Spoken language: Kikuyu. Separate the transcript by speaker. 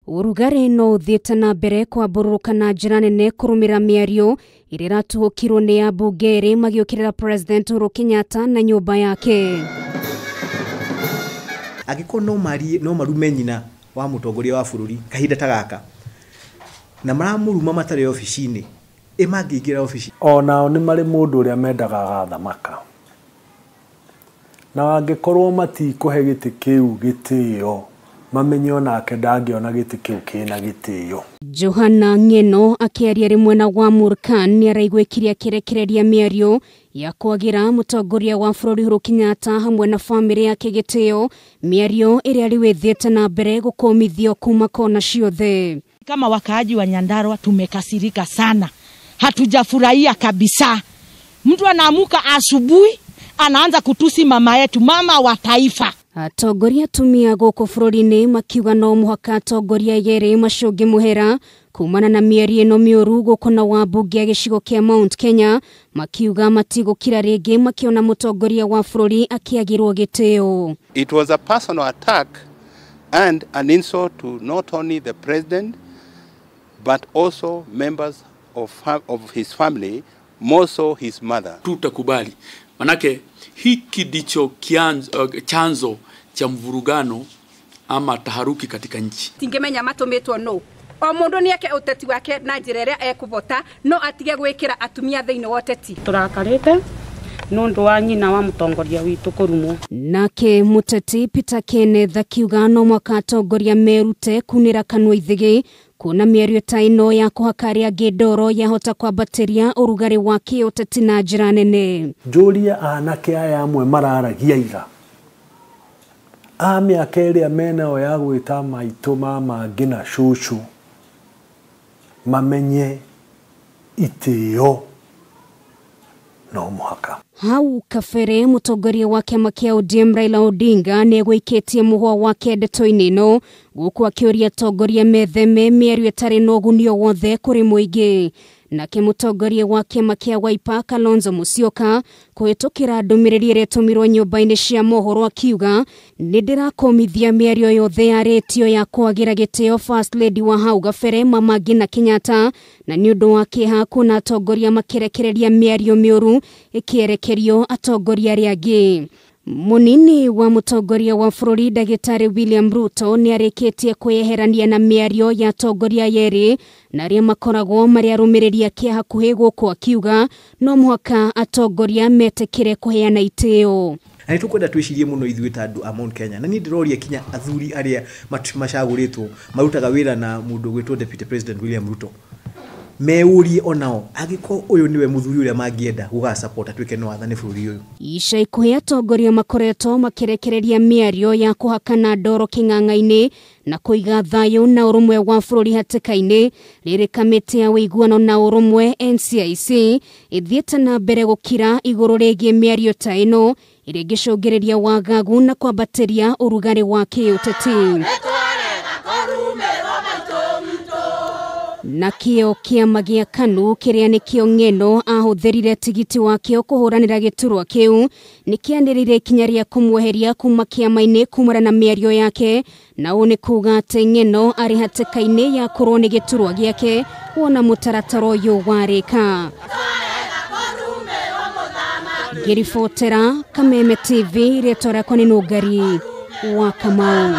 Speaker 1: Ũrugarĩ no ũthiĩte na mbere kwambũrũrũka na njĩra nene kũrũmĩrĩra mĩario ĩrĩa ĩratuhũkirwo nĩ ambunge erĩ magĩũkĩrĩra President Uhuru Kenyatta na nyũmba yake.
Speaker 2: Angĩkorwo no marie no marume nyina wa mũtongoria wa bũrũri kahinda ta gaka na maramũruma matarĩ obici-inĩ, ĩ mangĩingĩra obici?
Speaker 3: Onao nĩ marĩ mũndũ ũrĩa mendaga agathamaka, na angĩkorwo matikũhe gĩtĩ kĩu gĩtĩo, mamenye onake ndangĩona gĩtĩ kĩu kĩna gĩtĩo.
Speaker 1: Johana Ng'eno akĩaria rĩ mwena wa Murkan nĩaraiguĩkire akĩrekereria mĩario ya kwagĩra mũtongoria wa bũrũri Uhuru Kenyatta hamwe na bamĩrĩ yake gĩtĩo, mĩario ĩrĩa rĩu ĩthiĩte na mbere gũkũmithio kuma kona ciothe.
Speaker 4: Kama wakaaji wa Nyandarua tumekasirika sana, hatujafurahia kabisa. Mtu anaamuka asubuhi anaanza kutusi mama yetu, mama wa taifa.
Speaker 1: Atongoria atumia gũkũ bũrũri-inĩ makiuga no mũhaka atongoria yerĩ macũnge mũhera kumana na mĩario ĩno mĩũru gũkũ na wambunge a gĩcigo kĩa Mount Kenya makiuga matigũkira rĩngĩ makĩona mũtongoria wa bũrũri akĩagĩrwo gĩtĩo.
Speaker 5: It was a personal attack and an insult to not only the president but also members of his family, more so his mother.
Speaker 6: Tutakubali. Manake hiki ndicho chanzo cha mvurugano ama taharuki katika nchi.
Speaker 7: Tingemenya matumitwo no. O mundu ni eke uteti wake na njira iria ekuvota no atige gwikira atumia thiini wa uteti.
Speaker 8: Turakarite nundu wa nyina wa mutongoria witu kurumwo.
Speaker 1: Nake muteti Peter Kenneth akiuga no mwaka atongoria merute kunira kanua ithigi kuona mĩario ta ĩno ya kũhaka arĩa angĩ ndoro yahota kwambatĩria ũrugarĩ wa kĩũteti na njĩra nene.
Speaker 3: Njũrie anake aya amwe mararagia ira a mĩaka ĩrĩa menayo ya gwĩta maitũ mama angĩ na cũcũ mamenye itĩo no mũhaka.
Speaker 1: Hau kabere mũtongoria wa kĩama kĩa ODM Raila Odinga nĩegũikĩtie mũhwa wake ndeto-inĩ ĩno gũkũ akĩũria atongoria metheme mĩario ĩtarĩ na ũguni o wothe kũrĩ mũingĩ. Nake mũtongoria wa kĩama kĩa Wiper Kalonzo Musyoka kũhĩtũkĩra ndũmĩrĩri ĩrĩa ĩtũmirwo nyũmba-inĩ cia mohoro akiuga nĩndĩrakomithia mĩario yothe yarĩtio ya kwagĩra gĩtĩo First Lady wa hau kabere Mama Ngina Kenyatta, na nĩ ũndũ wa kĩeha kuona atongoria makĩrekereria mĩario mĩũru ĩkĩerekerio atongoria arĩa angĩ. Munini wa mũtongoria wa bũrũri Ndagĩtarĩ William Ruto nĩarĩkĩtie kwĩyeherania na mĩario ya atongoria yerĩ na arĩa makoragwo marĩ arũmĩrĩri ake hakuhĩ gũkũ akiuga no mũhaka atongoria metĩkĩre kũheana itĩo.
Speaker 2: Na nĩ tũkwenda twĩcirie mũno ithuĩ ta andũ a Mount Kenya, na niĩ ndĩroria kinya athuri arĩa macagũrĩtwo marutaga wĩra na mũndũ ũgwĩtwo Deputy President William Ruto meurie onao angĩkorwo ũyũ nĩwe mũthuri ũrĩa mangĩenda gũgasupport atuĩke no athane bũrũri ũyũ.
Speaker 1: Ica ikuhĩ atongoria makoretwo makĩrekereria mĩario ya kũhakana ndoro kĩng'ang'a-inĩ na kũiga thayũ na ũrũmwe wa bũrũri hatĩka-inĩ rĩrĩ kamĩtĩ ya ũiguano na ũrũmwe NCIC ĩthiĩte na mbere gũkira igũrũ rĩgiĩ mĩario ta ĩno ĩrĩa ĩngĩcũngĩrĩria wagagu na kwambatĩria ũrugarĩ wa kĩũteti. Nakĩo kĩama gĩa KANU kĩrĩa nĩkĩo Ng'eno ahũthĩrire tigiti wakĩo kũhũranĩra gĩturwa kĩu nĩkĩanĩrĩire ikinya rĩa kũmweheria kuma kĩama-inĩ kumana na mĩario yake, na ũũ nĩ kuuga atĩ Ng'eno arĩ hatĩka-inĩ ya kũrwo nĩ gĩturwa gĩake wona mũtaratara ũyũ warĩka. Ngĩribotera Kameme TV, rĩtwa rĩakwa nĩ Nũngari wa Kamau.